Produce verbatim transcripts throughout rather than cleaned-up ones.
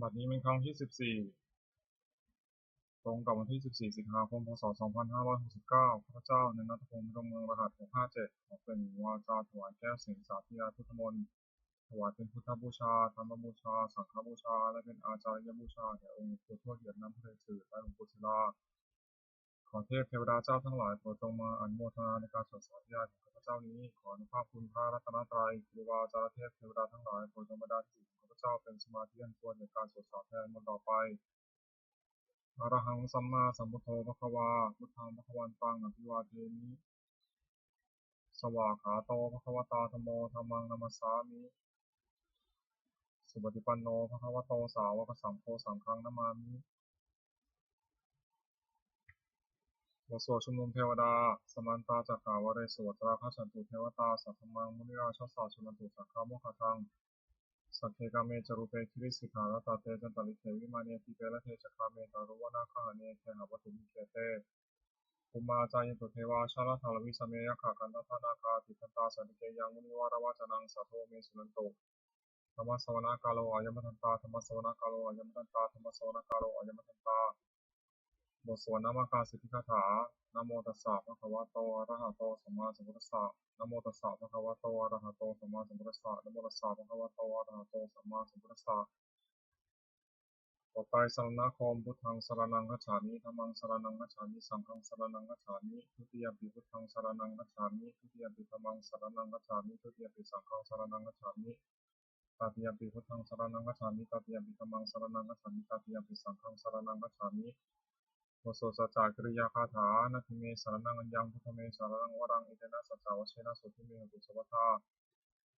บัดนี้เป็นครั้งที่ สิบสี่ ตรงกับวันที่ สิบสี่ สิงหาคม พ.ศ. สองพันห้าร้อยหกสิบเก้า ข้าพเจ้า นายณัฐพงษ์ ดวงเมือง รหัส หกห้าเจ็ด ขอเปล่งวาจาถวายแก้วเสียงสาธยายพุทธมนต์ ถวายเป็นพุทธบูชา ธรรมบูชา สังฆบูชา และเป็นอาจาริยบูชาแด่องค์หลวงปู่ทวดเหยียบน้ำทะเลจืด และหลวงปู่ศิลา ขอเทพเทวดาเจ้าทั้งหลายโปรดจงมาอนุโมทนาในการสวดสาธยายของข้าพเจ้านี้ ขออานุภาพคุณพระรัตนตรัย ครูบาอาจารย์เทพเทวดาทั้งหลายโปรดจงบันดาลจิตของข้าพเจ้าเป็นสมาธิอันควรแก่การสวดสาธยายมนต์ต่อไป Arahaṃ sammāsambuddho bhagavā, buddhaṃ bhagavantaṃ abhivādemi. Svākkhāto bhagavatā dhammo, dhammaṃ namassāmi. Supaṭipanno bhagavato sāvakasaṅgho, saṅghaṃ namāmi. บทสวดชุมนุมเทวดา Samantā cakkavāḷesu atrāgacchantu devatā, saddhammaṃ munirājassa suṇantu saggamokkhadaṃ. Sagge kāme ca rūpe girisikharataṭe cantalikkhe vimāne, dīpe raṭṭhe ca gāme taruvanagahane gehavatthumhi khette, bhummā cāyantu devā jalathalavisame yakkhagandhabbanāgā, tiṭṭhantā santike yaṃ munivaravacanaṃ sādhavo me suṇantu. Dhammassavanakālo ayam bhadantā, dhammassavanakālo ayam bhadantā, dhammassavanakālo ayam bhadantā. บทสวดนมการสิทธิคาถา Namo tassa bhagavato arahato sammāsambuddhassa. Namo tassa bhagavato arahato sammāsambuddhassa. Namo tassa bhagavato arahato sammāsambuddhassa. ต่อไปสรณคม Buddhaṃ saraṇaṃ gacchāmi, dhammaṃ saraṇaṃ gacchāmi, saṅghaṃ saraṇaṃ gacchāmi. Dutiyampi buddhaṃ saraṇaṃ gacchāmi, dutiyampi dhammaṃ saraṇaṃ gacchāmi, dutiyampi saṅghaṃ saraṇaṃ gacchāmi. Tatiyampi buddhaṃ saraṇaṃ gacchāmi, tatiyampi dhammaṃ saraṇaṃ gacchāmi, tatiyampi saṅghaṃ saraṇaṃ gacchāmi. บทสวดสัจจกิริยาคาถา Natthi me saraṇaṃ aññaṃ, buddho me saraṇaṃ varaṃ, etena saccavajjena sotthi me hotu sabbadā.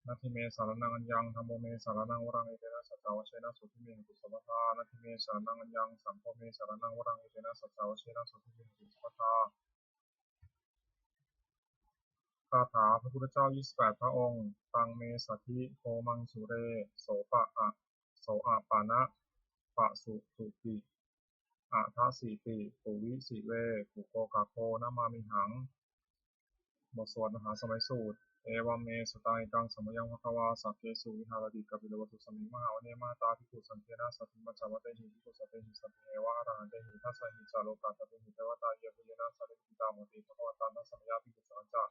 Natthi me saraṇaṃ aññaṃ, dhammo me saraṇaṃ varaṃ, etena saccavajjena sotthi me hotu sabbadā. Natthi me saraṇaṃ aññaṃ, saṅgho me saraṇaṃ varaṃ, etena saccavajjena sotthi me hotu sabbadā. คาถาพระพุทธเจ้า ยี่สิบแปด พระองค์ Taṃ me saddhi bhomaṃ sure, so pa a, so a pana pasututi, adasiti puvisi ve, kukkokaggo namāmihaṃ. บทสวดมหาสมัยสูตร Evaṃ me sutaṃ. Ekaṃ samayaṃ bhagavā sakkesu viharati kapilavatthusmiṃ mahāvane mahatā bhikkhusaṅghena saddhiṃ pañcamattehi bhikkhusatehi sabbeheva arahantehi. Dasahi ca lokadhātūhi devatā yebhuyyena sannipatitā honti bhagavantaṃ dassanāya bhikkhusaṅghañca.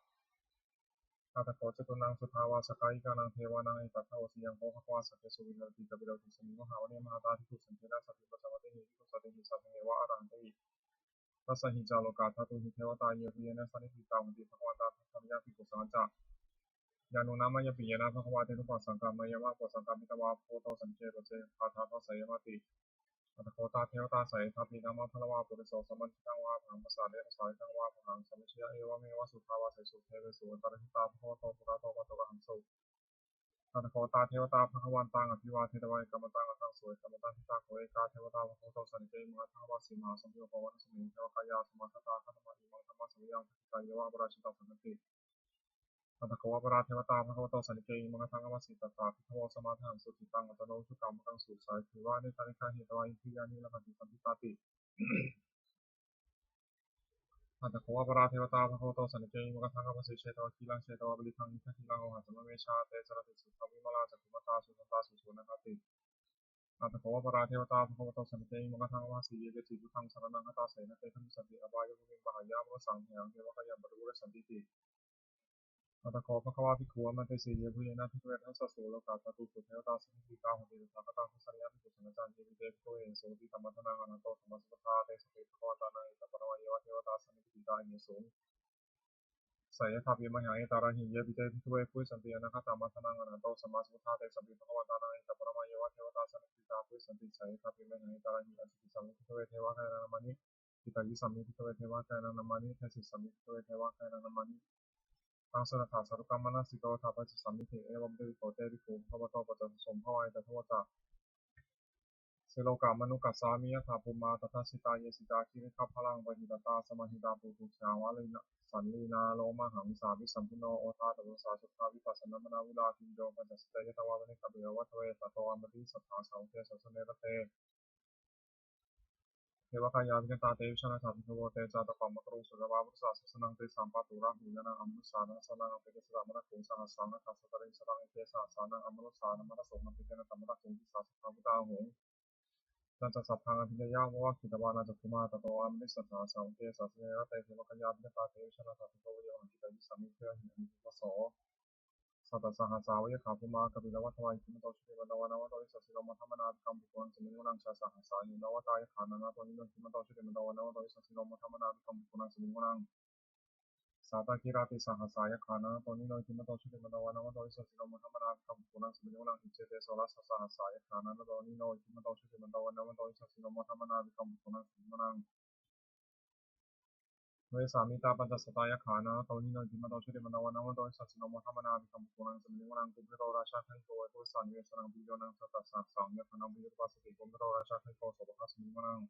Atha kho catunnaṃ suddhāvāsakāyikānaṃ devānaṃ etadahosi: Ayaṃ kho bhagavā sakkesu viharati kapilavatthusmiṃ mahāvane mahatā bhikkhusaṅghena saddhiṃ pañcamattehi bhikkhusatehi sabbeheva arahantehi. Dasahi ca lokadhātūhi devatā yebhuyyena sannipatitā honti bhagavantaṃ dassanāya bhikkhusaṅghañca. Yannūna mayampi yena bhagavā tenupasaṅkameyyāma, upasaṅkamitvā bhagavato santike paccekagāthā bhāseyyāmāti. Atha kho tā devatā seyyathāpi nāma balavā puriso sammiñjitaṃ vā bāhaṃ pasāreyya, pasāritaṃ vā bāhaṃ sammiñjeyya, evameva suddhāvāsesu devesu antarahitā bhagavato purato pāturahaṃsu. Atha kho tā devatā bhagavantaṃ abhivādetvā ekamantaṃ aṭṭhaṃsu. Ekamantaṃ ṭhitā kho ekā devatā bhagavato santike imaṃ gāthaṃ abhāsi: Mahāsamayo pavanasmiṃ, devakāyā samāgatā, attamanā imaṃ dhammasamayaṃ dakkhitāyeva aparājitasaṅghanti. Atha kho aparā devatā bhagavato santike imaṃ gāthaṃ abhāsi: Tatra bhikkhavo samādahaṃsu, cittaṃ attano ujukamakaṃsu, sārathīva nettāni gahetvā, indriyāni rakkhanti paṇḍitāti. Atha kho aparā devatā bhagavato santike imaṃ gāthaṃ abhāsi: Chetvā khīlaṃ chetvā palighaṃ, indakhīlaṃ ohaccamanejā, te caranti suddhā vimalā, cakkhumatā sudantā susunāgāti. Atha kho aparā devatā bhagavato santike imaṃ gāthaṃ abhāsi: Ye keci buddhaṃ saraṇaṃ gatāse, na te gamissanti apāyabhūmiṃ, pahāya mānusaṃ dehaṃ, devakāyaṃ paripūressantīti. Atha kho bhagavā bhikkhū āmantesi: Yebhuyyena bhikkhave dasasu lokadhātūsu devatā sannipatitā honti tathāgataṃ dassanāya bhikkhusaṅghañca. Yepi te bhikkhave ahesuṃ atītamaddhānaṃ arahanto sammāsambuddhā, tesampi bhagavantānaṃ etaparamāyeva devatā sannipatitā ahesuṃ, seyyathāpi mayhaṃ etarahi. Yepi te bhikkhave bhavissanti anāgatamaddhānaṃ arahanto sammāsambuddhā, tesampi bhagavantānaṃ etaparamāyeva devatā sannipatitā bhavissanti, seyyathāpi mayhaṃ etarahi. Ācikkhissāmi bhikkhave devakāyānaṃ nāmāni, kittayissāmi bhikkhave devakāyānaṃ nāmāni, desissāmi bhikkhave devakāyānaṃ nāmāni. Taṃ suṇātha sādhukaṃ manasikarotha bhāsissāmīti. Evaṃ bhanteti kho te bhikkhū bhagavato paccassosuṃ. Bhagavā etadavoca: Silokamanukassāmi, yattha bhummā tadassitā; ye sitā girigabbharaṃ, pahitattā samāhitā. Puthū sīhāva sallīnā, lomahaṃsābhisambhuno; odātamanasā suddhā, vippasannamanāvilā. Bhiyyo pañcasate ñatvā, vane kāpilavatthave; tato āmantayi satthā, sāvake sāsane rate. Devakāyā abhikkantā, te vijānātha bhikkhavo; te ca ātappamakaruṃ, sutvā buddhassa sāsanaṃ. Tesampāturahu ñāṇaṃ, amanussāna dassanaṃ; appeke satamaddakkhuṃ, sahassaṃ atha sattariṃ. Sataṃ eke sahassānaṃ, amanussānamaddasuṃ; appekenantamaddakkhuṃ, disā sabbā phuṭā ahuṃ. Tañca sabbaṃ abhiññāya vavakkhitvāna cakkhumā, tato āmantayi satthā sāvake sāsane rate. Devakāyā abhikkantā, te vijānātha bhikkhavo ye vohaṃ kittayissāmi, bhikkhūhi te catusahassā vā yakkhā bhummā kāpilavatthavā, iddhimanto jutimanto vaṇṇavanto yasassino, modamānā abhikkāmuṃ bhikkhūnaṃ samitiṃ vanaṃ. Chasahassā hemavatā yakkhā nānattavaṇṇino, iddhimanto jutimanto vaṇṇavanto yasassino, modamānā abhikkāmuṃ bhikkhūnaṃ samitiṃ vanaṃ. Sātāgirā tisahassā yakkhā nānattavaṇṇino, iddhimanto jutimanto vaṇṇavanto yasassino, modamānā abhikkāmuṃ bhikkhūnaṃ samitiṃ vanaṃ. Iccete soḷasasahassā yakkhā nānattavaṇṇino, iddhimanto jutimanto vaṇṇavanto yasassino, modamānā abhikkāmuṃ bhikkhūnaṃ samitiṃ vanaṃ. Vessāmittā pañcasatā yakkhā nānattavaṇṇino, iddhimanto jutimanto vaṇṇavanto yasassino, modamānā abhikkāmuṃ bhikkhūnaṃ samitiṃ vanaṃ. Kumbhīro rājagahiko vatthusāsane, vessānaṃ payirupāsati, pañcasahassaṃ yakkhānaṃ payirupāsati, kumbhīro rājagahiko sopāga samitiṃ vanaṃ.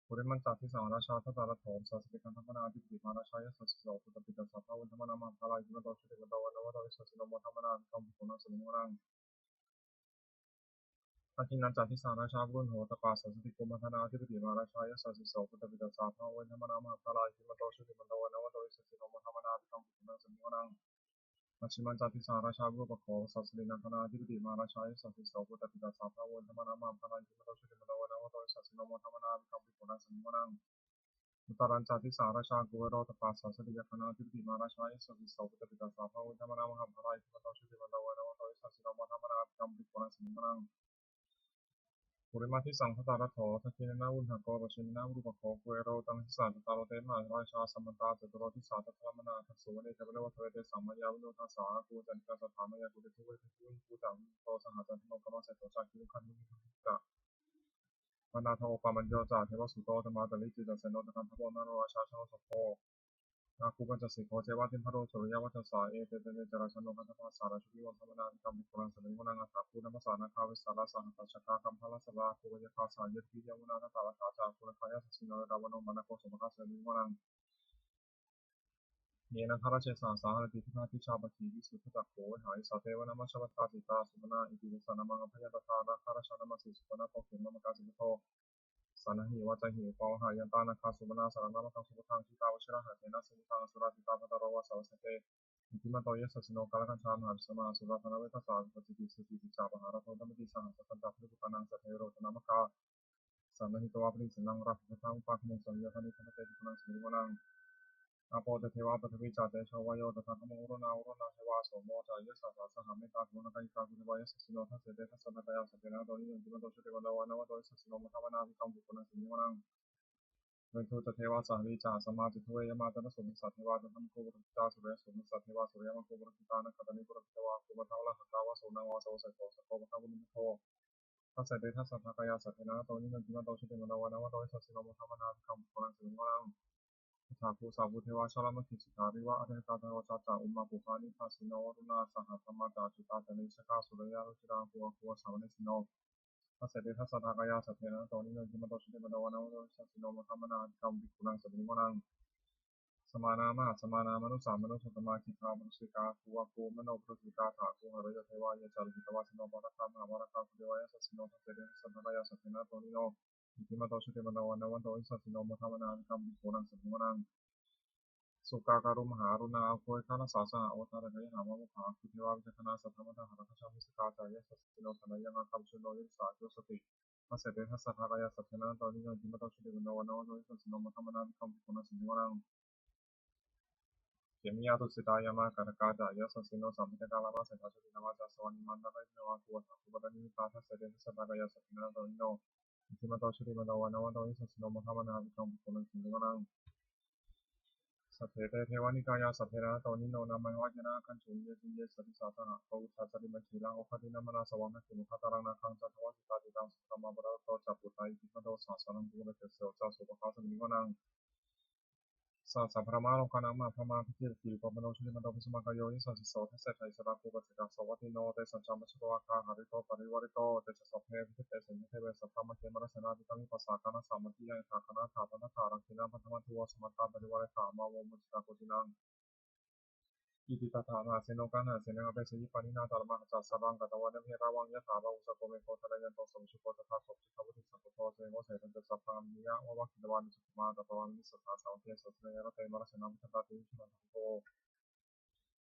Purimañca disaṃ rājā dhataraṭṭho, pasāsati gandhabbānaṃ ādhipati, mahārājā yasassi so. Puttāpi tassa bahavo indanāmā mahabbalā, iddhimanto jutimanto vaṇṇavanto yasassino, modamānā abhikkāmuṃ bhikkhūnaṃ samitiṃ vanaṃ. Dakkhiṇañca disaṃ rājā virūḷho tappasāsati, kumbhaṇḍānaṃ ādhipati, mahārājā yasassi so. Puttāpi tassa bahavo indanāmā mahabbalā, iddhimanto jutimanto vaṇṇavanto yasassino, modamānā abhikkāmuṃ bhikkhūnaṃ samitiṃ vanaṃ. Pacchimañca disaṃ rājā virūpakkho, pasāsati nāgānaṃ ādhipati, mahārājā yasassi so. Puttāpi tassa bahavo indanāmā mahabbalā, iddhimanto jutimanto vaṇṇavanto yasassino, modamānā abhikkāmuṃ bhikkhūnaṃ samitiṃ vanaṃ. Uttarañca disaṃ rājā kuvero tappasāsati, yakkhānaṃ ādhipati, mahārājā yasassi so. Puttāpi tassa bahavo indanāmā mahabbalā, iddhimanto jutimanto vaṇṇavanto yasassino, modamānā abhikkāmuṃ bhikkhūnaṃ samitiṃ vanaṃ. Purimaṃ disaṃ dhataraṭṭho, dakkhiṇena virūḷhako, pacchimena virūpakkho, kuvero uttaraṃ disaṃ. Cattāro te mahārājā samantā caturo disā, daddallamānā aṭṭhaṃsu vane kāpilavatthave. Tesaṃ māyāvino dāsā āgū vañcanikā saṭhā, māyā kuṭeṇḍu veṭeṇḍu viṭū ca, viṭuṭo saha candano kāmaseṭṭho ca, kinnughaṇḍu nighaṇḍu ca, panādo opamañño ca, devasūto ca mātali, cittaseno ca gandhabbo, naḷo rājā janosabho, āgū pañcasikho ceva timbarū suriyavacchasā. Ete caññe ca rājāno gandhabbā saha rājubhi, modamānā abhikkāmuṃ bhikkhūnaṃ samitiṃ vanaṃ. Athāgū nābhasā nāgā vesālā saha tacchakā, kambalassatarā āgū pāyāgā saha ñātibhi, yāmunā dhataraṭṭhā ca āgū nāgā yasassino, erāvaṇo mahānāgo sopāga samitiṃ vanaṃ. Ye nāgarāje sahasā haranti, dibbā dijā pakkhi visuddhacakkhū, vehāsayā te vanamajjhapattā, citrā supaṇṇā iti tesa nāmaṃ. Abhayantadā nāgarājānamāsi, supaṇṇato khemamakāsi buddho, saṇhāhi vācāhi upavhayantā, nāgā supaṇṇā saraṇamakaṃsu buddhaṃ. Jitā vajirahatthena samuddaṃ asurā sitā, bhātaro vāsavassete iddhimanto yasassino. Kālakañjā mahābhismā asurā dānaveghasā, vippasanniveṣāmi ca pahārādo namucī saha. Satañca baliputtānaṃ senameropanāmakā, sannayhitvā baliṃ senaṃ rāhubhaddamupāgamuṃ, sannayānāni bhaddante bhikkhūnaṃ samitiṃ vanaṃ. Āpo te devā paṭhavī ca tejo vāyo tadāgamuṃ, varuṇā vāruṇā devā somo ca yasasā saha. Mettākaruṇākāyikā āgū devā yasassino, dasete dasadhā kāyā sabbe nānattavaṇṇino, iddhimanto jutimanto vaṇṇavanto yasassino, modamānā abhikkāmuṃ bhikkhūnaṃ samitiṃ vanaṃ. Veṇḍū ca devā sahalī ca asamā ca duve yamā, candassūpanisā devā candamāgū purakkhitā, suriyassūpanisā devā suriyamāgū purakkhitā, nakkhattāni purakkhitvā āgū Vaddhavalāhakā, vasūnaṃ vāsavo seṭṭho sakkopāga varuṇṇamukhyo. Dasete dasadhā kāyā sabbe nānattavaṇṇino, iddhimanto jutimanto vaṇṇavanto yasassino, modamānā abhikkāmuṃ bhikkhūnaṃ samitiṃ vanaṃ. Athāgū sahabhū devā jalamaggisikhāriva, ariṭṭhakā ca rojā ca ummāpupphanibhāsino, varuṇā sahadhammā ca accutā ca anejakā, sūleyyarucirā āgū āgū vāsavanesino. Dasete dasadhā kāyā sabbe nānattavaṇṇino, iddhimanto jutimanto vaṇṇavanto yasassino, modamānā abhikkāmuṃ bhikkhūnaṃ samitiṃ vanaṃ. Samānā mahāsamānā mānusā mānusuttamā, khiḍḍāparushikā āgū āgū manoparushikā. Athāgū harayo devā ye ca lohitavāsino, pāragā mahāpāragā āgū devā yasassino, dasete dasadhā kāyā sabbe nānattavaṇṇino, iddhimanto jutimanto vaṇṇavanto yasassino, modamānā abhikkāmuṃ bhikkhūnaṃ samitiṃ vanaṃ. Sukkā karumhā aruṇā āgū veghanasā saha, odātagayhā māmoghā āgū devā vicakkhaṇā. Sadāmattā hāragajā missakā ca yasassino, thanayaṃ āga pajjunno yo disā abhivassati. Dasete dasadhā kāyā sabbe nānattavaṇṇino, iddhimanto jutimanto vaṇṇavanto yasassino, modamānā abhikkāmuṃ bhikkhūnaṃ samitiṃ vanaṃ. Khemiyā tusitā yāmā kaṭṭhakā ca yasassino, lambitakā lāmaseṭṭhā jotināmā ca āsavā, nimmānaratino āgū athāgū pattanimuttā. Dasete dasadhā kāyā sabbe nānattavaṇṇino, iddhimanto jutimanto vaṇṇavanto yasassino, modamānā abhikkāmuṃ bhikkhūnaṃ samitiṃ vanaṃ. Saṭṭhete devanikāyā sabbe nānattavaṇṇino, nāmanvayena āgañchuṃ ye caññe sadisā saha. Pavutthajātimakkhilaṃ oghatiṇṇamanāsavaṃ, dakkhemoghataraṃ nāgaṃ candaṃva sutātitaṃ. Sudammā parattato ca puttā iddhimato saha, sanaṅkumāro tisso ca sopāga samitiṃ vanaṃ. Sahassabrahmalokānaṃ mahābrahmābhitiṭṭhati, upapanno jutimanto bhismākāyo yasassi so. Dasettha issarā āgū paccekaghasavatthino, tesañca majjhato āga hārito parivārito. Te ca sabbe abhikkante sinde deve sabrahmake mārasenā abhikkāmi passa. Kaṇhassa mandiyaṃ yathā kaṇhatha bandhatha, rāgena bandhamatthu vo samantā parivāretha, mā vo muñcittha koci naṃ. Iti tattha mahāseno kaṇhasenaṃ apesayi, pāṇinā talamāhacca saraṃ katvāna bheravaṃ. Yathā pāvussako megho thanayanto savijjuko, tadā so paccudāvatti saṅkuddho asayaṃvase. Tañca sabbaṃ abhiññāya vavakkhitvāna cakkhumā, tato āmantayi satthā sāvake sāsane rate. Mārasenā abhikkantā te vijānātha bhikkhavo.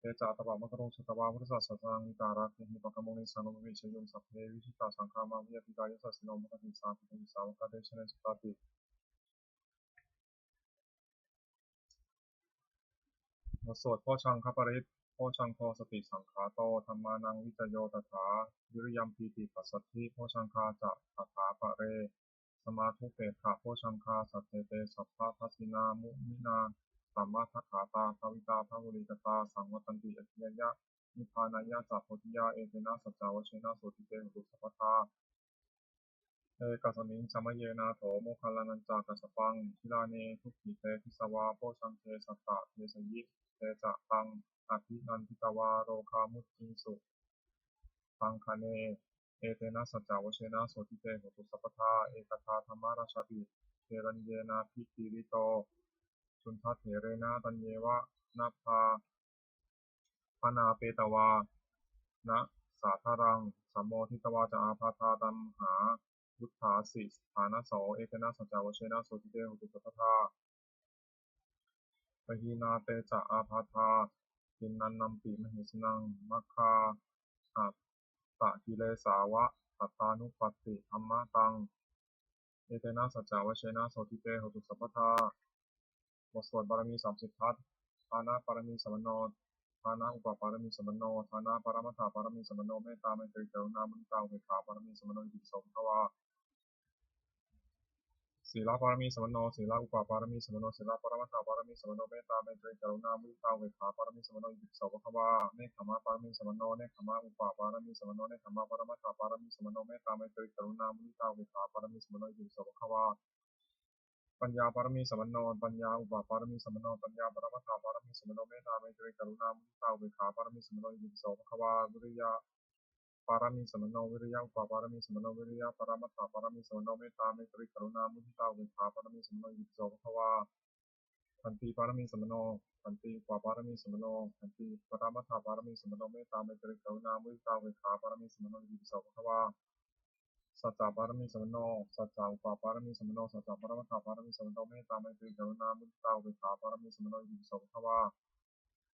Te ca ātappamakaruṃ sutvā buddhassa sāsanaṃ, vītarāgehi pakkāmuṃ nesaṃ lomampi iñjayuṃ. Sabbe vijitasaṅgāmā bhayātītā yasassino, modanti saha bhūtehi sāvakā te janesutāti. บทสวดโพชฌังคปริตร Bojjhaṅgo satisaṅkhāto dhammānaṃ vicayo tathā, viriyampīti passaddhi bojjhaṅgā ca tathāpare, samādhupekkhā bojjhaṅgā saccete sabbadassinā muninā sammadakkhātā bhāvitā bahulīkatā saṃvattanti abhiññāya nibbānāya ca bodhiyā. Etena saccavajjena sotthi te hotu sabbadā. Ekasmiṃ samaye nātho moggallānañca kassapaṃ gilāne dukkhite disvā bojjhaṅge satta desayi. Te ca taṃ abhinanditvā rogā mucciṃsu taṅkhaṇe. Etena saccavajjena sotthi te hotu sabbadā. Ekadā dhammarājāpi gelaññenābhipīḷito cundattherena taññeva nappha bhaṇāpetvāna sādaraṃ sammoditvā ca ābādhā tamhā vuṭṭhāsi ṭhānaso. Etena saccavajjena sotthi te hotu sabbadā. Pahīnā te ca ābādhā tiṇṇannampi mahesinaṃ maggāhatakilesāva attānuppattidhammataṃ. Etena saccavajjena sotthi te hotu sabbadā. บทสวดบารมีสามสิบทัศน์ Dāna pāramī sampanno, dāna upapāramī sampanno, dāna paramattha pāramī sampanno, mettā maitrī karuṇā muditā upekkhā pāramī sampanno, itipi so bhagavā. Sīla pāramī sampanno, sīla upapāramī sampanno, sīla paramattha pāramī sampanno, mettā maitrī karuṇā muditā upekkhā pāramī sampanno, itipi so bhagavā. Nekkhamma pāramī sampanno, nekkhamma upapāramī sampanno, nekkhamma paramattha pāramī sampanno, mettā maitrī karuṇā muditā upekkhā pāramī sampanno, itipi so bhagavā. Paññā pāramī sampanno, paññā upapāramī sampanno, paññā paramattha pāramī sampanno, mettā maitrī karuṇā muditā upekkhā pāramī sampanno, itipi so bhagavā. Viriya pāramī sampanno, viriya upapāramī sampanno, viriya paramattha pāramī sampanno, mettā maitrī karuṇā muditā upekkhā pāramī sampanno, itipi so bhagavā. Khanti pāramī sampanno, khanti upapāramī sampanno, khanti paramattha pāramī sampanno, mettā maitrī karuṇā muditā upekkhā pāramī sampanno, itipi so bhagavā. Sacca pāramī sampanno, sacca upapāramī sampanno, sacca paramattha pāramī sampanno, mettā maitrī karuṇā muditā upekkhā pāramī sampanno, itipi so bhagavā.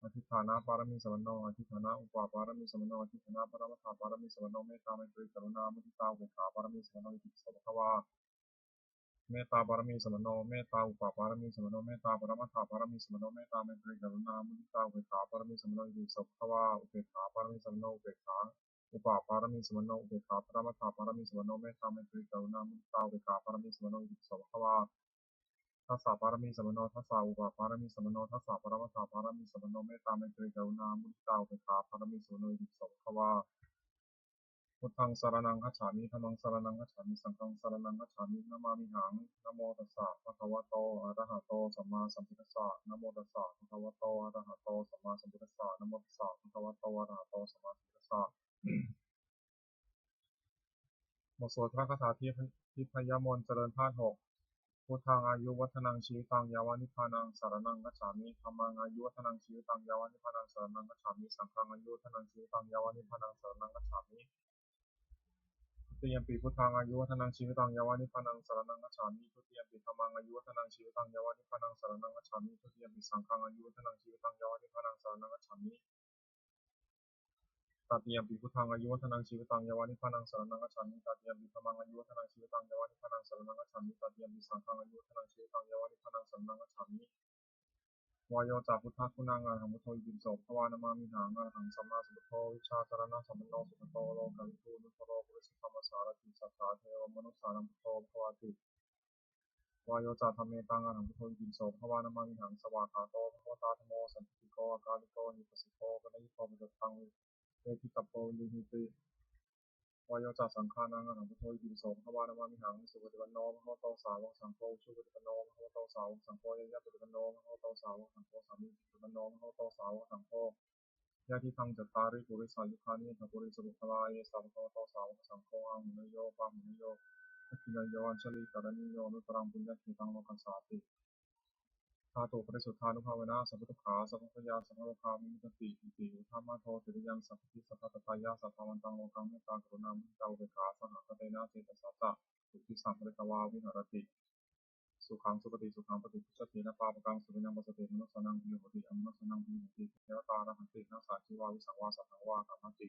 Adhiṭṭhāna pāramī sampanno, adhiṭṭhāna upapāramī sampanno, adhiṭṭhāna paramattha pāramī sampanno, mettā maitrī karuṇā muditā upekkhā pāramī sampanno, itipi so bhagavā. Mettā pāramī sampanno, mettā upapāramī sampanno, mettā paramattha pāramī sampanno, mettā maitrī karuṇā muditā upekkhā pāramī sampanno, itipi so bhagavā. Upekkhā pāramī sampanno, upekkhā upapāramī sampanno, upekkhā paramattha pāramī sampanno, mettā maitrī karuṇā muditā upekkhā pāramī sampanno, itipi so bhagavā. Dasa pāramī sampanno, dasa upapāramī sampanno, dasa paramattha pāramī sampanno, mettā maitrī karuṇā muditā upekkhā pāramī sampanno, itipi so bhagavā. Buddhaṃ saraṇaṃ gacchāmi, dhammaṃ saraṇaṃ gacchāmi, saṅghaṃ saraṇaṃ gacchāmi, namāmihaṃ. Namo tassa bhagavato arahato sammāsambuddhassa. Namo tassa bhagavato arahato sammāsambuddhassa. Namo tassa bhagavato arahato sammāsambuddhassa. บทสวดพระคาถาทิพยมนต์เจริญธาตุหก Buddhaṃ āyuvaḍḍhanaṃ jīvitaṃ yāva nibbānaṃ saraṇaṃ gacchāmi. Dhammaṃ āyuvaḍḍhanaṃ jīvitaṃ yāva nibbānaṃ saraṇaṃ gacchāmi. Saṅghaṃ āyuvaḍḍhanaṃ jīvitaṃ yāva nibbānaṃ saraṇaṃ gacchāmi. Dutiyampi buddhaṃ āyuvaḍḍhanaṃ jīvitaṃ yāva nibbānaṃ saraṇaṃ gacchāmi. Dutiyampi dhammaṃ āyuvaḍḍhanaṃ jīvitaṃ yāva nibbānaṃ saraṇaṃ gacchāmi. Dutiyampi saṅghaṃ āyuvaḍḍhanaṃ jīvitaṃ yāva nibbānaṃ saraṇaṃ gacchāmi. Tatiyampi buddhaṃ āyuvaḍḍhanaṃ jīvitaṃ yāva nibbānaṃ saraṇaṃ gacchāmi. Tatiyampi dhammaṃ āyuvaḍḍhanaṃ jīvitaṃ yāva nibbānaṃ saraṇaṃ gacchāmi. Tatiyampi saṅghaṃ āyuvaḍḍhanaṃ jīvitaṃ yāva nibbānaṃ saraṇaṃ gacchāmi. Vāyo ca buddhaguṇaṃ arahaṃ buddho itipi so bhagavā namāmihaṃ. Arahaṃ sammāsambuddho vijjācaraṇasampanno sugato lokavidū anuttaro purisadammasārathi satthā devamanussānaṃ buddho bhagavāti. Vāyo ca dhammetaṃ arahaṃ buddho itipi so bhagavā namāmihaṃ. Svākkhāto bhagavatā dhammo sandiṭṭhiko akāliko ehipassiko opanayiko paccattaṃ veditabbo viññūhīti. Vāyo ca saṅghānaṃ arahaṃ buddho itipi so bhagavā namāmihaṃ. Supaṭipanno bhagavato sāvakasaṅgho, ujupaṭipanno bhagavato sāvakasaṅgho, ñāyapaṭipanno bhagavato sāvakasaṅgho, sāmīcipaṭipanno bhagavato sāvakasaṅgho, yadidaṃ cattāri purisayugāni aṭṭha purisapuggalā, esa bhagavato sāvakasaṅgho, āhuneyyo pāhuneyyo dakkhiṇeyyo añjalikaraṇīyo anuttaraṃ puññakkhettaṃ lokassāti. Dhātuparisuddhānubhāvena sabbadukkhā sabbabhayā sabbarogā vimuccanti. Iti uddhamadho tiriyaṃ sabbadhi sabbattatāya sabbāvantaṃ lokaṃ mettā karuṇā muditā upekkhā sahagatena cetasā ca suddhisaṃ pharitvā viharati. Sukhaṃ supati, sukhaṃ paṭibujjhati, na pāpakaṃ supinaṃ passati, manussānaṃ piyo hoti, amanussānaṃ piyo hoti, devatā rakkhanti, nāssa aggi vā visaṃ vā satthaṃ vā kamati.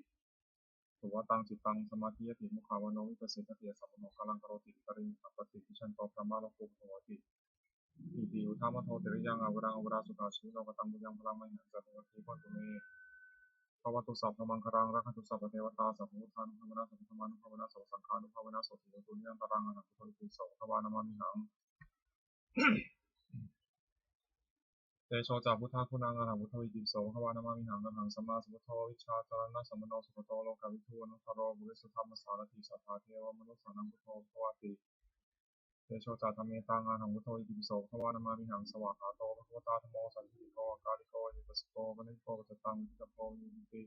Tuvaṭaṃ cittaṃ samādhiyati, mukhavaṇṇo vippasīdati, asammūḷho kālaṃ karoti, uttariṃ appaṭivijjhanto brahmalokūpago hoti. Iti uddhamadho tiriyaṃ averaṃ averā sukhajīvino, kataṃ puññaṃ phalaṃ mayhaṃ sabbapāti bhavantu me. Bhavatu sabbamaṅgalaṃ, rakkhantu sabbadevatā, sabbabuddhānubhāvena, sabbadhammānubhāvena, sabbasaṅghānubhāvena, sotthī hontu nirantaraṃ. Arahaṃ buddho itipi so bhagavā namāmihaṃ. Tejo ca buddhaguṇaṃ, arahaṃ buddho itipi so bhagavā namāmihaṃ. Arahaṃ sammāsambuddho vijjācaraṇasampanno sugato lokavidū anuttaro purisadammasārathi satthā devamanussānaṃ buddho bhagavāti. Tejo ca dhammetaṃ, arahaṃ buddho itipi so bhagavā namāmihaṃ. Svākkhāto bhagavatā dhammo sandiṭṭhiko akāliko ehipassiko opanayiko paccattaṃ veditabbo viññūhīti.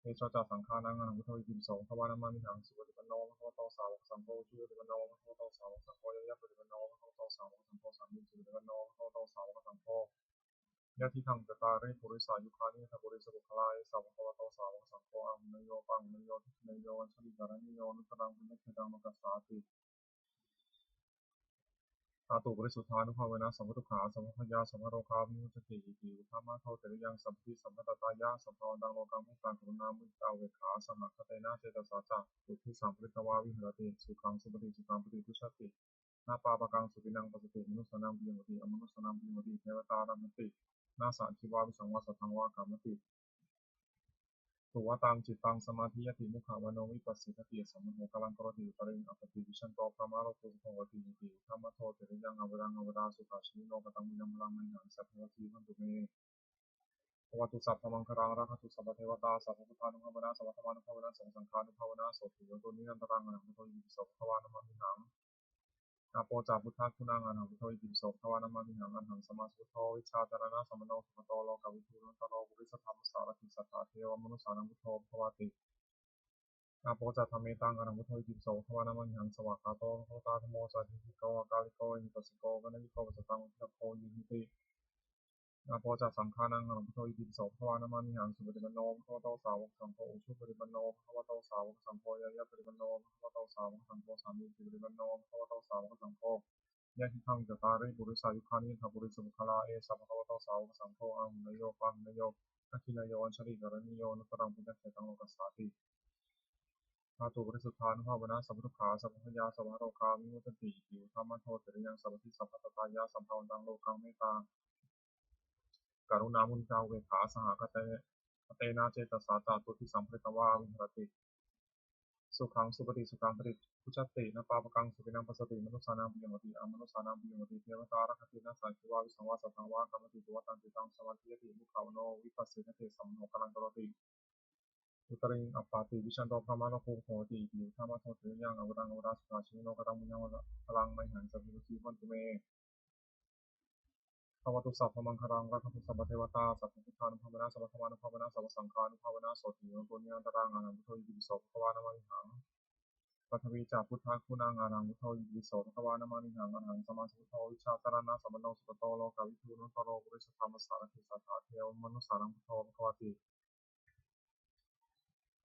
Tejo ca saṅghānaṃ, arahaṃ buddho itipi so bhagavā namāmihaṃ. Supaṭipanno bhagavato sāvakasaṅgho, ujupaṭipanno bhagavato sāvakasaṅgho, ñāyapaṭipanno bhagavato sāvakasaṅgho, sāmīcipaṭipanno bhagavato sāvakasaṅgho, yadidaṃ cattāri purisayugāni aṭṭha purisapuggalā, esa bhagavato sāvakasaṅgho, āhuneyyo pāhuneyyo dakkhiṇeyyo añjalikaraṇīyo anuttaraṃ puññakkhettaṃ lokassāti. Ṭhātu parisuddhānubhāvena sabbadukkhā sabbabhayā sabbarogā vimuccanti. Iti uddhamadho tiriyaṃ sabbadhi sabbattatāya sabbāvantaṃ lokaṃ mettākaruṇāmuditāupekkhāsahagatena cetasā catuddisaṃ pharitvā viharati. Sukhaṃ supati, sukhaṃ paṭibujjhati, na pāpakaṃ supinaṃ passati, manussānaṃ piyo hoti, amanussānaṃ piyo hoti, devatā rakkhanti, nāssa aggi vā visaṃ vā satthaṃ vā kamati. Tuvaṭaṃ cittaṃ samādhiyati, mukhavaṇṇo vippasīdati, asammūḷho kālaṃ karoti, uttariṃ appaṭivijjhanto brahmalokūpago hoti. Iti uddhamadho tiriyaṃ averaṃ averā sukhajīvino, kataṃ puññaṃ phalaṃ mayhaṃ sabbapāti bhavantu me. Bhavatu sabbamaṅgalaṃ, rakkhantu sabbadevatā, sabbabuddhānubhāvena, sabbadhammānubhāvena, sabbasaṅghānubhāvena, sotthī hontu nirantaraṃ. Arahaṃ buddho itipi so bhagavā namāmihaṃ. Āpo ca buddhaguṇaṃ, arahaṃ buddho itipi so bhagavā namāmihaṃ. Arahaṃ sammāsambuddho vijjācaraṇasampanno sugato lokavidū anuttaro purisadammasārathi satthā devamanussānaṃ buddho bhagavāti. Āpo ca dhammetaṃ, arahaṃ buddho itipi so bhagavā namāmihaṃ. Svākkhāto bhagavatā dhammo sandiṭṭhiko akāliko ehipassiko opanayiko paccattaṃ veditabbo viññūhīti. Āpo ca saṅghānaṃ, arahaṃ buddho itipi so bhagavā namāmihaṃ. Supaṭipanno bhagavato sāvakasaṅgho, ujupaṭipanno bhagavato sāvakasaṅgho, ñāyapaṭipanno bhagavato sāvakasaṅgho, sāmīcipaṭipanno bhagavato sāvakasaṅgho, yadidaṃ cattāri purisayugāni aṭṭha purisapuggalā, esa bhagavato sāvakasaṅgho, āhuneyyo pāhuneyyo dakkhiṇeyyo añjalikaraṇīyo anuttaraṃ puññakkhettaṃ lokassāti. Ṭhātu parisuddhānubhāvena sabbadukkhā sabbabhayā sabbarogā vimuccanti. Iti uddhamadho tiriyaṃ sabbadhi sabbattatāya sabbāvantaṃ lokaṃ mettākaruṇāmuditāupekkhāsahagatena cetasā catuddisaṃ pharitvā viharati. Sukhaṃ supati, sukhaṃ paṭibujjhati, na pāpakaṃ supinaṃ passati, manussānaṃ piyo hoti, amanussānaṃ piyo hoti, devatā rakkhanti, nāssa aggi vā visaṃ vā satthaṃ vā kamati. Tuvaṭaṃ cittaṃ samādhiyati, mukhavaṇṇo vippasīdati, asammūḷho kālaṃ karoti, uttariṃ appaṭivijjhanto brahmalokūpago hoti. Iti uddhamadho tiriyaṃ averaṃ averā sukhajīvino, kataṃ puññaṃ phalaṃ mayhaṃ sabbapāti bhavantu me. Bhavatu sabbamaṅgalaṃ, rakkhantu sabbadevatā, sabbabuddhānubhāvena, sabbadhammānubhāvena, sabbasaṅghānubhāvena, sotthī hontu nirantaraṃ. Arahaṃ buddho itipi so bhagavā namāmihaṃ. Paṭhavī ca buddhaguṇaṃ, arahaṃ buddho itipi so bhagavā namāmihaṃ. Arahaṃ sammāsambuddho vijjācaraṇasampanno sugato lokavidū anuttaro purisadammasārathi satthā devamanussānaṃ buddho bhagavāti.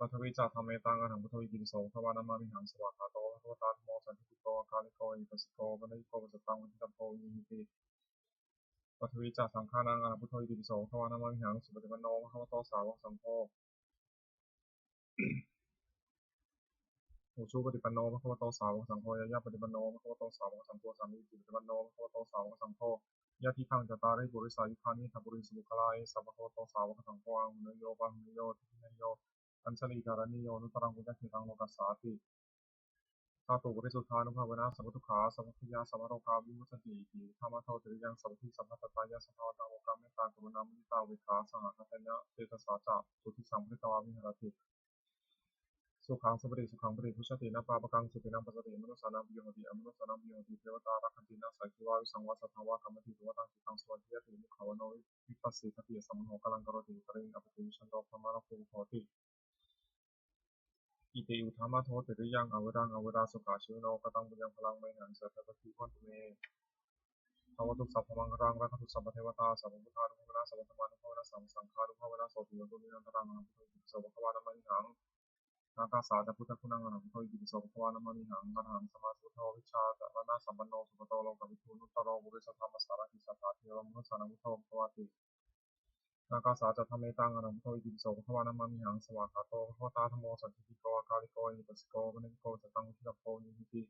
Paṭhavī ca dhammetaṃ, arahaṃ buddho itipi so bhagavā namāmihaṃ. Svākkhāto bhagavatā dhammo sandiṭṭhiko akāliko ehipassiko opanayiko paccattaṃ veditabbo viññūhīti. Paṭhavī ca saṅghānaṃ, arahaṃ buddho itipi so bhagavā namāmihaṃ. Supaṭipanno bhagavato sāvakasaṅgho, ujupaṭipanno bhagavato sāvakasaṅgho, ñāyapaṭipanno bhagavato sāvakasaṅgho, sāmīcipaṭipanno bhagavato sāvakasaṅgho, yadidaṃ cattāri purisayugāni aṭṭha purisapuggalā, esa bhagavato sāvakasaṅgho, āhuneyyo pāhuneyyo dakkhiṇeyyo añjalikaraṇīyo anuttaraṃ puññakkhettaṃ lokassāti. Ṭhātu parisuddhānubhāvena sabbadukkhā sabbabhayā sabbarogā vimuccanti. Iti uddhamadho tiriyaṃ sabbadhi sabbattatāya sabbāvantaṃ lokaṃ mettākaruṇāmuditāupekkhāsahagatena cetasā catuddisaṃ pharitvā viharati. Sukhaṃ supati, sukhaṃ paṭibujjhati, na pāpakaṃ supinaṃ passati, manussānaṃ piyo hoti, amanussānaṃ piyo hoti, devatā rakkhanti, nāssa aggi vā visaṃ vā satthaṃ vā kamati. Tuvaṭaṃ cittaṃ samādhiyati, mukhavaṇṇo vippasīdati, asammūḷho kālaṃ karoti, uttariṃ appaṭivijjhanto brahmalokūpago hoti. Iti uddhamadho tiriyaṃ averaṃ averā sukhajīvino, kataṃ puññaṃ phalaṃ mayhaṃ sabbapāti bhavantu me. Bhavatu sabbamaṅgalaṃ, rakkhantu sabbadevatā, sabbabuddhānubhāvena, sabbadhammānubhāvena, sabbasaṅghānubhāvena, sotthī hontu nirantaraṃ. Arahaṃ buddho itipi so bhagavā namāmihaṃ. Ākāsā ca buddhaguṇaṃ arahaṃ buddho itipi so bhagavā namāmihaṃ. Arahaṃ sammāsambuddho vijjācaraṇasampanno sugato lokavidū anuttaro purisadammasārathi satthā devamanussānaṃ buddho bhagavāti. Ākāsā ca dhammetaṃ arahaṃ buddho itipi so bhagavā namāmihaṃ. Svākkhāto bhagavatā dhammo sandiṭṭhiko akāliko ehipassiko opanayiko paccattaṃ veditabbo viññūhīti.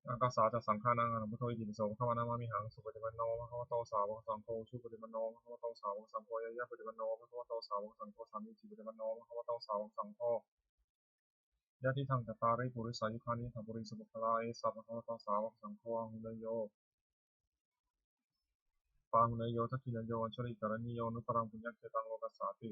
Ākāsā ca saṅghānaṃ arahaṃ buddho itipi so bhagavā namāmihaṃ. Supaṭipanno bhagavato sāvakasaṅgho, ujupaṭipanno bhagavato sāvakasaṅgho, ñāyapaṭipanno bhagavato sāvakasaṅgho, sāmīcipaṭipanno bhagavato sāvakasaṅgho, yadidaṃ cattāri purisayugāni aṭṭha purisapuggalā, esa bhagavato sāvakasaṅgho, āhuneyyo pāhuneyyo dakkhiṇeyyo añjalikaraṇīyo anuttaraṃ puññakkhettaṃ lokassāti.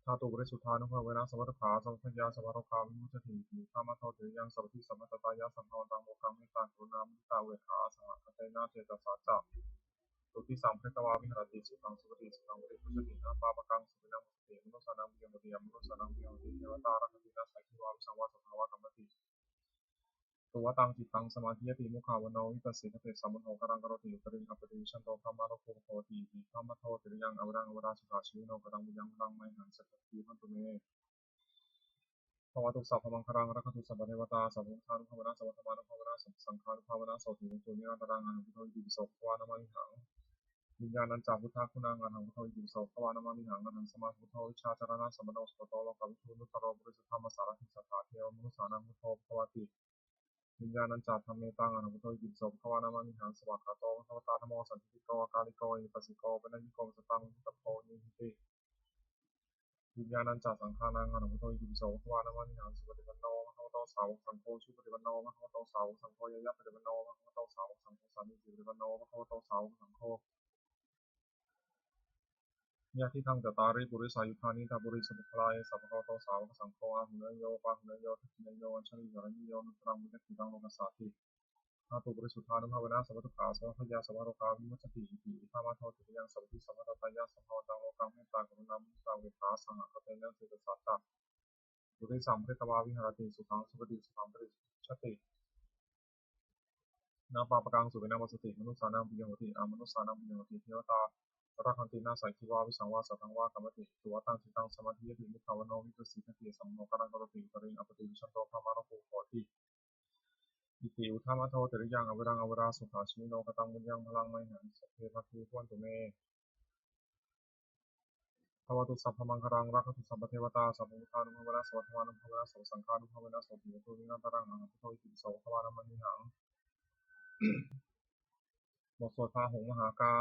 Dhātuparisuddhānubhāvena sabbadukkhā sabbabhayā sabbarogā vimuccatīti. Iddhāmadho tiriyaṃ sabbadhi sabbattatāya sabbabhavantaṃ lokaṃ mettākaruṇāmuditāupekkhāsahagatena cetasā catuddisaṃ pharitvā viharati. Sukhaṃ supati, sukhaṃ paṭibujjhati, na pāpakaṃ supinaṃ passati, amanussānaṃ piyo hoti, amanussānaṃ piyo hoti, devatā rakkhanti, nāssa aggi vā visaṃ vā satthaṃ vā kamati, tuvaṭaṃ cittaṃ samādhiyati, mukhavaṇṇo vippasīdati, sammukhokaraṃ karoti, uttariṃ appaṭivijjhanto brahmalokūpago hoti. Iddhāmadho tiriyaṃ averaṃ averā sukhajīvino, kataṃ puññaphalaṃ mayhaṃ saṅghaho dīpantu me. Bhavatu sabbamaṅgalaṃ, rakkhantu sabbadevatā, sabbabuddhānubhāvena sabbadhammānubhāvena sabbasaṅghānubhāvena sotthī hontu nirantaraṃ. Arahaṃ buddho itipi so bhagavā namāmihaṃ. Viññāṇañca buddhaguṇaṃ arahaṃ buddho itipi so bhagavā namāmihaṃ. Arahaṃ sammāsambuddho vijjācaraṇasampanno sugato lokavidū anuttaro purisadammasārathi satthā devamanussānaṃ buddho bhagavāti. Viññāṇañca dhammetaṃ arahaṃ buddho itipi so bhagavā namāmihaṃ. Svākkhāto bhagavatā dhammo sandiṭṭhiko akāliko ehipassiko opanayiko paccattaṃ veditabbo viññūhīti. Viññāṇañca saṅghānaṃ arahaṃ buddho itipi so bhagavā namāmihaṃ. Supaṭipanno bhagavato sāvakasaṅgho, ujupaṭipanno bhagavato sāvakasaṅgho, ñāyapaṭipanno bhagavato sāvakasaṅgho, sāmīcipaṭipanno bhagavato sāvakasaṅgho, yadidaṃ cattāri purisayugāni aṭṭha purisapuggalā, esa bhagavato sāvakasaṅgho, āhuneyyo pāhuneyyo dakkhiṇeyyo añjalikaraṇīyo anuttaraṃ puññakkhettaṃ lokassāti. Dhātuparisuddhānubhāvena sabbadukkhā sabbabhayā sabbarogā vimuccatīti. Iddhāmadho tiriyaṃ sabbadhi sabbattatāya sabbabhavantaṃ lokaṃ mettākaruṇāmuditāupekkhāsahagatena cetasā catuddisaṃ pharitvā viharati. Sukhaṃ supati, sukhaṃ paṭibujjhati, na pāpakaṃ supinaṃ passati, amanussānaṃ piyo hoti, amanussānaṃ piyo hoti, devatā rakkhanti, nāssa aggi vā visaṃ vā satthaṃ vā kamati, tuvaṭaṃ cittaṃ samādhiyati, mukhavaṇṇo vippasīdati, sammukhokaraṃ karoti, uttariṃ appaṭivijjhanto brahmalokūpago hoti. Iti uddhamadho tiriyaṃ averaṃ averā sukhajīvino, kataṃ puññaphalaṃ mayhaṃ sabbe bhāgī bhavantu me. Bhavatu sabbamaṅgalaṃ, rakkhantu sabbadevatā, sabbabuddhānubhāvena sabbadhammānubhāvena sabbasaṅghānubhāvena sotthī hontu nirantaraṃ. Arahaṃ buddho itipi so bhagavā namāmihaṃ. บทสวดพาหุงมหากา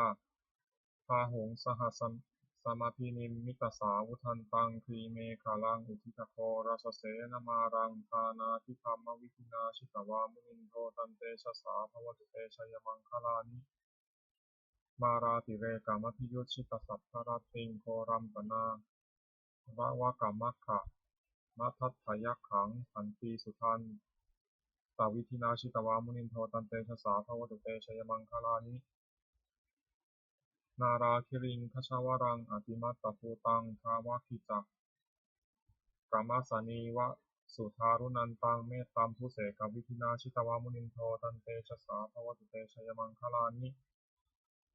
Bāhuṃ sahassamabhinimmitasāvudhantaṃ, grīmekhalaṃ uditaghorasasenamāraṃ, dānādidhammavidhinā jitavā munindo, tantejasā bhavatu te jayamaṅgalāni. Mārātirekamabhiyujjhitasabbarattiṃ, ghorampanāḷavakamakkhamathaddhayakkhaṃ, khantīsudantavidhinā jitavā munindo, tantejasā bhavatu te jayamaṅgalāni. Nāḷāgiriṃ gajavaraṃ atimattabhūtaṃ, dāvaggicakkamasanīva sudāruṇantaṃ, mettambusekavidhinā jitavā munindo, tantejasā bhavatu te jayamaṅgalāni.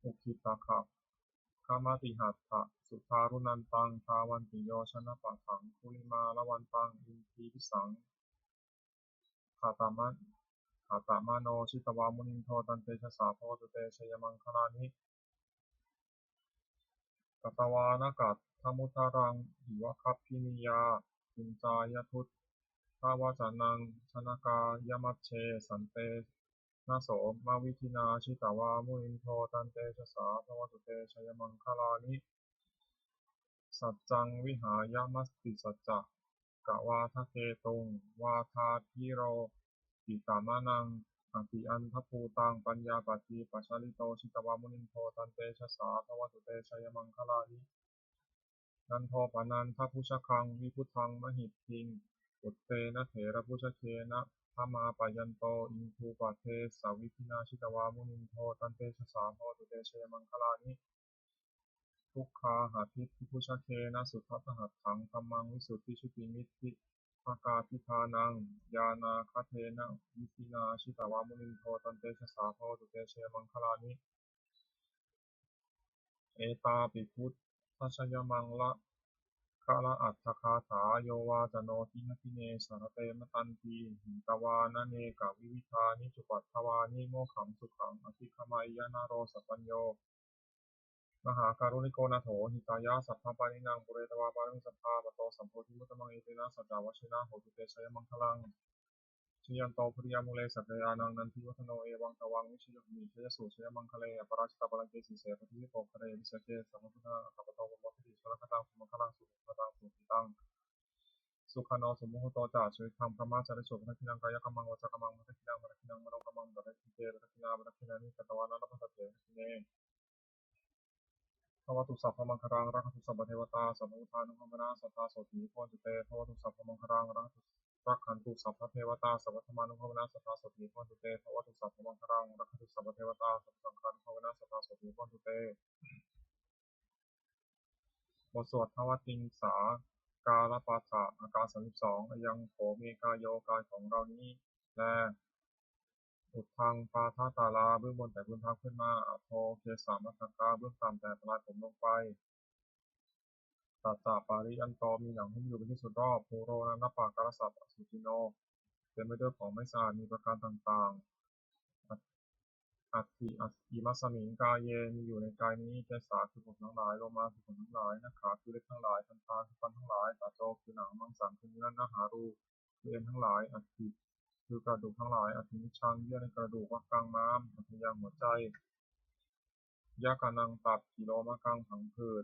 Ukkhittakhaggamatihatthasudāruṇantaṃ, dhāvantiyojanapathaṅgulimālavantaṃ, iddhībhisaṅkhatamano jitavā munindo, tantejasā bhavatu te jayamaṅgalāni. Katvāna kaṭṭhamudaraṃ iva gabbhinīyā, ciñcāya duṭṭhavacanaṃ janakāyamajjhe, santena somavidhinā jitavā munindo, tantejasā bhavatu te jayamaṅgalāni. Saccaṃ vihāya matisaccakavādaketuṃ, vādābhiropitamanaṃ atiandhabhūtaṃ, paññāpadīpajalito jitavā munindo, tantejasā bhavatu te jayamaṅgalāni. Nandopanandabhujagaṃ vibudhaṃ mahiddhiṃ, puttena therabhujagena damāpayanto, iddhūpadesavidhinā jitavā munindo, tantejasā bhavatu te jayamaṅgalāni. Duggāhadiṭṭhibhujagena sudaṭṭhahatthaṃ, brahmaṃ visuddhijutimiddhibakābhidhānaṃ, ñāṇāgadena vidhinā jitavā munindo, tantejasā bhavatu te jayamaṅgalāni. Etāpi buddh Jayamaṅgala-aṭṭhagāthā. Yo vācano dinadine sarate matandī, hitvānanekavividhāni cupaddavāni, mokkhaṃ sukhaṃ adhigameyya naro sapañño. Mahākāruṇiko nātho, hitāya sabbapāṇinaṃ, pūretvā pāramī sabbā, patto sambodhimuttamaṃ, etena saccavajjena, hotu te jayamaṅgalaṃ. Jayanto bodhiyā mūle, sakyānaṃ nandivaḍḍhano, evaṃ tvaṃ vijayo hohi, jayassu jayamaṅgale, aparājitapallaṅke, sīse paṭhavipokkhare, abhiseke sabbabuddhānaṃ, aggappatto pamodati. Sunakkhattaṃ sumaṅgalaṃ, supabhātaṃ suhuṭṭhitaṃ, sukhaṇo sumuhutto ca, suyiṭṭhaṃ brahmacārisu, padakkhiṇaṃ kāyakammaṃ, vācākammaṃ padakkhiṇaṃ, padakkhiṇaṃ manokammaṃ, paṇidhī te padakkhiṇā, padakkhiṇāni katvāna, labhantatthe padakkhiṇe. Bhavatu sabbamaṅgalaṃ, rakkhantu sabbadevatā, sabbabuddhānubhāvena, sadā sotthī bhavantu te. Bhavatu sabbamaṅgalaṃ, rakkhantu, rakkhantu sabbadevatā, sabbadhammānubhāvena, sadā sotthī bhavantu te. Bhavatu sabbamaṅgalaṃ, rakkhantu sabbadevatā, sabbasaṅghānubhāvena, sadā sotthī bhavantu te. บทสวดทวัตติงสาการปาฐะ อาการ สามสิบสอง Ayaṃ kho me kāyo กายของเรานี้แล uddhaṃ pādatalā เบื้องบนแต่พื้นเท้าขึ้นมา adho kesamatthakā เบื้องต่ำแต่ปลายผมลงไป tañca pariyanto มีหนังหุ้มอยู่เป็นที่สุดรอบ pūrōnānappakārassa asucino เต็มไปด้วยของไม่สะอาดมีประการต่างๆ atthi imasmiṃ kāye มีอยู่ในกายนี้ kesā คือผมทั้งหลาย lomā คือขนทั้งหลาย nakhā คือเล็บทั้งหลาย dantā คือฟันทั้งหลาย taco คือหนัง maṃsaṃ คือเนื้อ nahārū คือเอ็นทั้งหลาย aṭṭhī คือกระดูกทั้งหลาย aṭṭhimajjhaṃ เยื่อในกระดูก vaggaṃ ม้าม hadayaṃ หัวใจ yakanaṃ ตับ kilomakaṃ พังผืด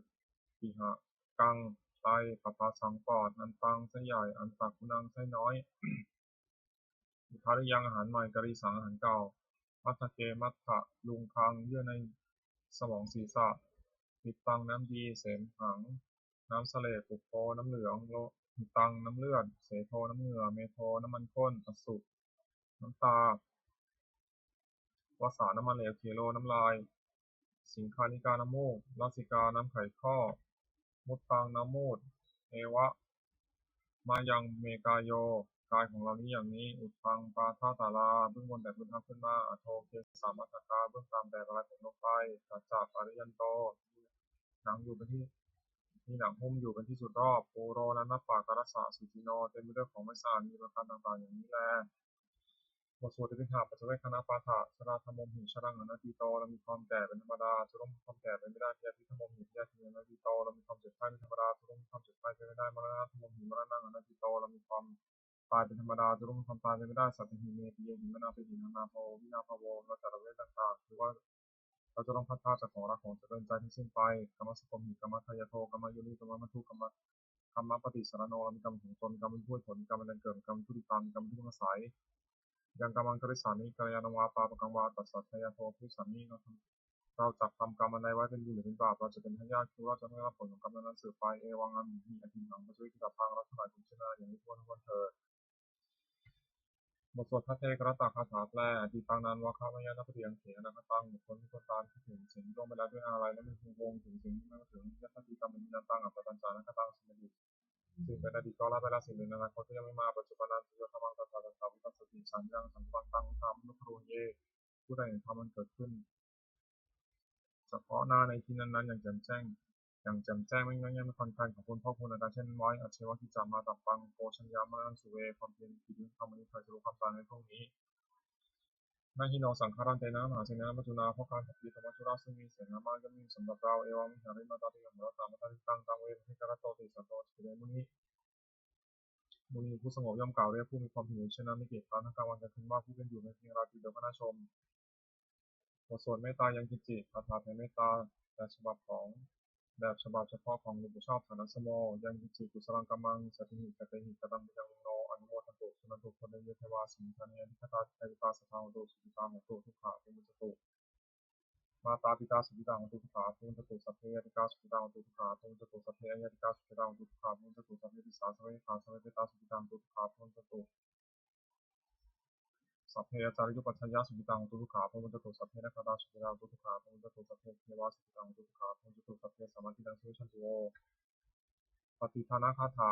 pihakaṃ ไต pabhāsaṃ ปอด antaṃ ไส้ใหญ่ antaghuṇaṃ ไส้น้อย udariyaṃ อาหารใหม่ karīsaṃ อาหารเก่า matthake matthaluṅgaṃ เยื่อในสมองศีรษะ pittaṃ น้ำดี semhaṃ น้ำเสลด pubbo น้ำเหลือง lohitaṃ น้ำเลือด sedo น้ำเหงื่อ medo น้ำมันข้น assu น้ำตา vasā น้ำมันเหลว khelo น้ำลาย siṅghāṇikā น้ำมูก lasikā น้ำไขข้อ muttaṃ น้ำมูตร evamāyaṃ me kāyo กายของเรานี้อย่างนี้ uddhaṃ pādatalā เบื้องบนแต่พื้นเท้าขึ้นมา adho kesamatthakā เบื้องต่ำแต่ปลายผมลงไป tañca pariyanto หนังอยู่เป็นที่ มีหนังหุ้มอยู่เป็นที่สุดรอบ pūrōnānappakārassa asucino เต็มไปด้วยของไม่สะอาดมีประการต่างๆ อย่างนี้แล บทสวดอภิหาปัจจเวกขณปาฐะ jarādhammomhi jaraṃ anatīto เรามีความแก่เป็นธรรมดา จะล่วงพ้นความแก่ไปไม่ได้ byādhidhammomhi byādhiṃ anatīto เรามีความเจ็บไข้เป็นธรรมดา จะล่วงพ้นความเจ็บไข้ไปไม่ได้ maraṇadhammomhi maraṇaṃ anatīto เรามีความตายเป็นธรรมดา จะล่วงพ้นความตายไปไม่ได้ sattahi me piyehi manāpehi nānābhāvo vinābhāvo เราจะละเว้นต่างๆ คือว่า เราจะต้องพลัดพรากจากของรักของเจริญใจทั้งสิ้นไป kammassagomhi kammadāyādo kammayoni kammabandhu kamma kammapaṭisaraṇo เรามีกรรมของตน กรรมเป็นผู้ให้ผล กรรมเป็นแดนเกิด กรรมเป็นผู้ติดตาม กรรมเป็นที่พึ่งอาศัย yaṃ kammaṃ karissāmi kalyāṇaṃ vā pāpakaṃ vā tassa dāyādo bhavissāmi เราทำ เราจักทำกรรมอันใดไว้เป็นบุญหรือเป็นบาป เราจะเป็นทายาท คือว่าเราจะต้องได้รับผลของกรรมนั้นๆ สืบไป evaṃ amhehi adiṭṭhaṃ paccavekkhitabbā เราทั้งหลายควรพิจารณาอย่างนี้ทุกวันทุกวันเถิด บทสวดภัทเทกรัตตคาถาแปล Atītaṃ nānvāgameyya nappaṭikaṅkhe anāgataṃ บุคคลไม่ควรตามคิดถึงสิ่งที่ล่วงไปแล้วด้วยอาลัย และไม่พะวงถึงสิ่งที่ยังไม่มาถึง Yadatītaṃ pahīnantaṃ appattañca anāgataṃ สิ่งเป็นอดีต สิ่งเป็นอดีตก็ละไปแล้ว สิ่งเป็นอนาคตก็ยังไม่มา Paccuppannañca yo dhammaṃ tattha tattha vipassati สัญญัง สังคุปัง taṃ viddhā manubrūhaye ผู้ใดเห็นธรรมอันเกิดขึ้น เฉพาะหน้าในที่นั้นๆ อย่างแจ่มแจ้ง อย่างแจ่มแจ้ง ไม่ง่อนแง่น ไม่คลอนแคลน ของคุณพ่อคุณอาการเช่นนั้นไว้ Ajjeva kiccamātappaṃ ko jaññā maraṇaṃ suve ความเพียรกิจที่ทำวันนี้ใครจะรู้ความตายในพรุ่งนี้ Na hi no saṅgarantena mahāsenena maccunā เพราะการผัดเพี้ยนของมัจจุราชซึ่งมีเสนามากย่อมไม่มีสำหรับเรา Evaṃvihārimātāpiṃ ahorattamatanditaṃ taṃ ve bhaddekarattoti santo ācikkhate muni มุนีผู้สงบย่อมกล่าวเรียกผู้มีความเพียรอยู่เช่นนั้นไม่เกียจคร้านทั้งกลางวันกลางคืนว่า ผู้เป็นอยู่เป็นเพียงราตรีเดียวก็น่าชม บทสวดเมตตายังกินจิ คาถาแผ่เมตตาแบบฉบับของ แบบฉบับเฉพาะของหลวงปู่ชอบ ฐานะสโม Yaṃ kiñci kusalaṃ kammaṃ sabbehi katehi kataṃ, taṃ no anumodantu suṇantu bhonto ye devā asmiṃ ṭhāne adhigatā, dukkhappiyehi sadā hontu sukhitā hontu dukkhā pamuñcantu. Mātā pitā sukhitā hontu dukkhā pamuñcantu. Sabbe ñātikā sukhitā hontu dukkhā pamuñcantu. Sabbe aññātikā sukhitā hontu dukkhā pamuñcantu. Sabbe pisā sabbe mittā sabbe petā sukhitā hontu dukkhā pamuñcantu. Sabbe ācariyupajjhāyā sukhitā hontu dukkhā pamuñcantu. Sabbe nakkhattā sukhitā hontu dukkhā pamuñcantu. Sabbe devā sukhitā hontu dukkhā pamuñcantu. Sabbe sampattīnaṃ samijjhantu vo. Pattidānagāthā.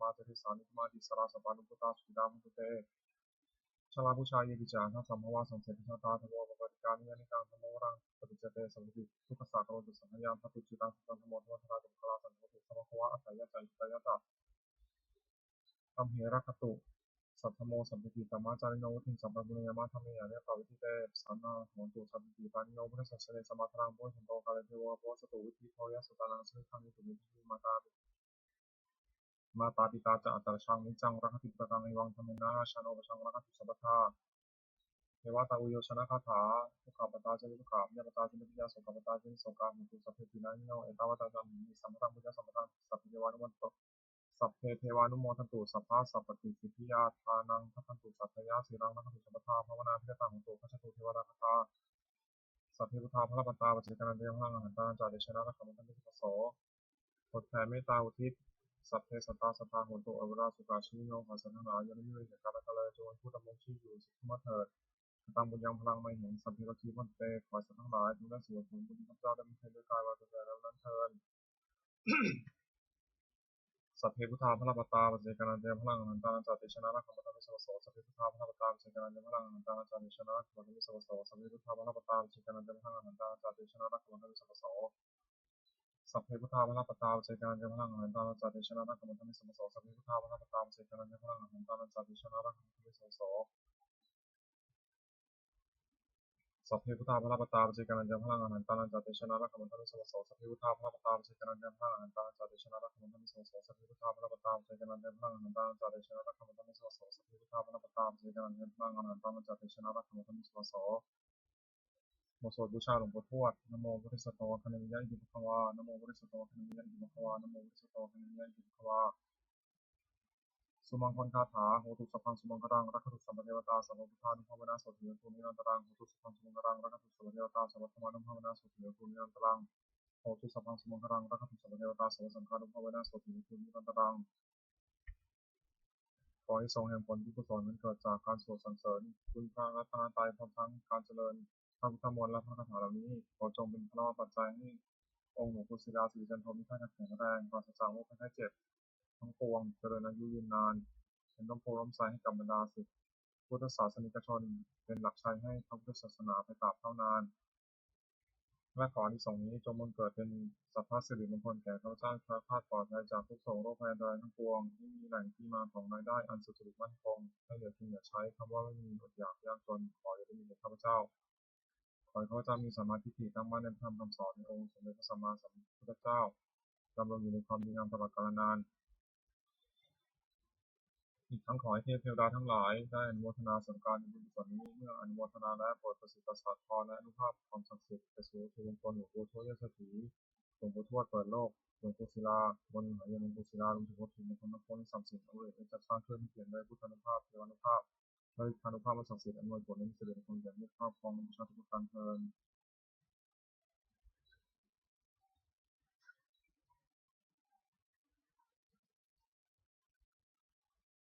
sammā ca desā nigamā iti, sārā sappāṇabhūtā sukhitā hontu te. Jalābujā yepi ca aṇḍasambhavā, saṃsedajātā athavopapātikā, niyyānikaṃ dhammavaraṃ paṭicca te, sabbapāṇi dukkhassa karontu saṅkhayaṃ. Ṭhātu ciraṃ sataṃ dhammo, dhammaddharā ca puggalā, saṅgho hotu samaggo va, atthāya ca hitāya ca. Amhe rakkhatu saddhammo, sabbepi dhammacārino, vuḍḍhiṃ sampāpuṇeyyāma, dhamme ariyappavedite. Pasannā hontu sabbepi pāṇino buddhasāsane, sammā dhāraṃ pavecchanto kāle devo pavassatu. Vuḍḍhibhāvāya sattānaṃ, samiddhaṃ netu medaniṃ. Mātā mātā pitā ca atrajaṃ, niccaṃ rakkhanti puttakaṃ, evaṃ dhammena rājāno, pajaṃ rakkhantu sabbadā. Devatāuyyojanagāthā. Dukkhappattā ca niddukkhā, bhayappattā ca nibbhayā, sokappattā ca nissokā hontu sabbepi pāṇino. Ettāvatā ca amhehi sambhataṃ puññasampadaṃ, sabbe devānumodantu, sabbe devānumodantu, sabbasampattisiddhiyā. Dānaṃ dadantu saddhāya, sīlaṃ rakkhantu sabbadā, bhāvanābhiratā hontu, gacchantu devatāgatā. Sabbe buddhā balappattā, paccekānañca yaṃ balaṃ, arahantānañca tejena, rakkhaṃ bandhāmi sabbaso. บทแผ่เมตตาอุทิศ Sabbe sattā sadā hontu averā sukhajīvino. ขอสัตว์ทั้งหลายอย่าได้มีเวรแก่กันและกันเลย จงเป็นผู้ดำรงชีวิตอยู่สุขสวัสดิ์เถิด Kataṃ puññaphalaṃ mayhaṃ sabbe bhāgī bhavantu te. ขอให้สัตว์ทั้งหลายจงได้สวยผลบุญที่ข้าพเจ้าได้บำเพ็ญด้วยกายวาจาใจแล้วนั้นเทอญ Sabbe buddhā balappattā, paccekānañca yaṃ balaṃ, arahantānañca tejena, rakkhaṃ bandhāmi sabbaso. Sabbe buddhā balappattā, paccekānañca yaṃ balaṃ, arahantānañca tejena, rakkhaṃ bandhāmi sabbaso. Sabbe buddhā balappattā, paccekānañca yaṃ balaṃ, arahantānañca tejena, rakkhaṃ bandhāmi sabbaso. Sabbe buddhā balappattā, paccekānañca yaṃ balaṃ, arahantānañca tejena, rakkhaṃ bandhāmi sabbaso. Sabbe buddhā balappattā, paccekānañca yaṃ balaṃ, arahantānañca tejena, rakkhaṃ bandhāmi sabbaso. Sabbe buddhā balappattā, paccekānañca yaṃ balaṃ, arahantānañca tejena, rakkhaṃ bandhāmi sabbaso. Sabbe buddhā balappattā, paccekānañca yaṃ balaṃ, arahantānañca tejena, rakkhaṃ bandhāmi sabbaso. Sabbe buddhā balappattā, paccekānañca yaṃ balaṃ, arahantānañca tejena, rakkhaṃ bandhāmi sabbaso. Sabbe buddhā balappattā, paccekānañca yaṃ balaṃ, arahantānañca tejena, rakkhaṃ bandhāmi sabbaso. บทสวดบูชาหลวงปู่ทวด Namo bodhisatto āgantimāya iti bhagavā. Namo bodhisatto āgantimāya iti bhagavā. Namo bodhisatto āgantimāya iti bhagavā. Sumaṅgalagāthā. Hotu sabbaṃ sumaṅgalaṃ, rakkhantu sabbadevatā, sabbabuddhānubhāvena sotthī hontu nirantaraṃ. Hotu sabbaṃ sumaṅgalaṃ, rakkhantu sabbadevatā, sabbadhammānubhāvena sotthī hontu nirantaraṃ. Hotu sabbaṃ sumaṅgalaṃ, rakkhantu sabbadevatā, sabbasaṅghānubhāvena sotthī hontu nirantaraṃ. ขออานิสงส์แห่งผลบุญกุศลอันเกิดจากการสวดสรรเสริญคุณพระรัตนตรัย พร้อมทั้งการเจริญพระพุทธมนต์และพระคาถาเหล่านี้ ขอจงเป็นพลวปัจจัยให้องค์หลวงปู่ศิลา สิริจันโท มีท่าทางแข็งแรง ปราศจากโรคภัยไข้เจ็บทั้งปวง เจริญอายุยืนนาน เป็นร่มโพธิ์ร่มไทรให้กับบรรดาศิษย์พุทธศาสนิกชน เป็นหลักชัยให้พระพุทธศาสนาไปตราบเท่านาน และขออานิสงส์นี้จงบังเกิดเป็นสัพพสิริมงคลแก่ข้าพเจ้า แคล้วคลาดปลอดภัยจากทุกข์โศกโรคภัยอันตรายทั้งปวง ไม่มีแหล่งที่มาของรายได้อันสุจริตมั่นคง ไม่เหลือกินเหลือใช้ คำว่าไม่มี อดอยากยากจน ขออย่าได้มีแก่ข้าพเจ้า ขอให้ข้าพเจ้ามีสัมมาทิฏฐิ ตั้งมั่นในพระธรรมคำสอนในองค์สมเด็จพระสัมมาสัมพุทธเจ้า ดำรงอยู่ในความดีงามตลอดกาลนาน อีกทั้งขอให้เทพเทวดาทั้งหลายได้อนุโมทนาส่วนกลางในบุญกุศลนี้ เมื่ออนุโมทนาแล้วโปรดประสิทธิ์ประสาทพรและอานุภาพความศักดิ์สิทธิ์ไปสู่วัตถุมงคลหลวงปู่ทวดยอดเศรษฐี หลวงปู่ทวดเปิดโลก หลวงปู่ศิลา บนหาเย็นหลวงปู่ศิลา รวมถึงวัตถุมงคลทั้งปวงที่ศักดิ์สิทธิ์ พระพุทธเจ้าสร้างขึ้นให้เปี่ยมด้วยพุทธานุภาพ เทวานุภาพ และฤทธานุภาพอันศักดิ์สิทธิ์ อำนวยผลให้มีสิริมงคลแก่ผู้ครอบครองและบูชาทุกประการเทอญ